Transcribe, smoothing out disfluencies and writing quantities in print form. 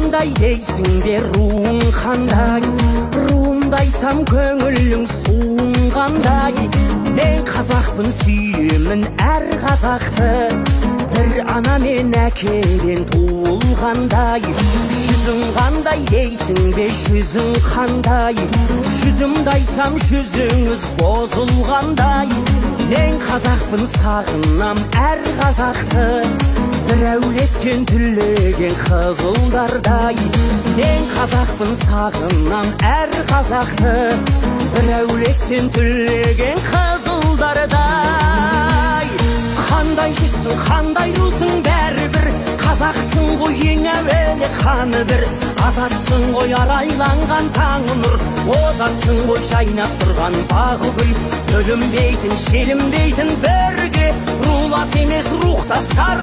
қандай дейсің бе, руың қандай? Руымды айтсам көңілің суынғандай. Мен қазақпын, сүйемін әр қазақты, бір ана мен әкеден туылғандай. Жүзің қандай дейсің бе, жүзің қандай? Жүзімді айтсам жүзіңіз бозылғандай. Мен қазақпын, сағынам әр қазақты, бір әулеттен түлеген қызылдардай. Мен қазақпын, сағынам әр қазақты, бір әулеттен түлеген қызылдардай. Қандай жүзсің, қандай русың, бәрібір қазақсың ғой, ең әуелі қаны бір. Азатсың ғой, арайланған таң нұр, озатсың ғой, жайнап тұрған бағы гүл. Бөлінбейтін, желінбейтін бірге, рулас емес рухтастар.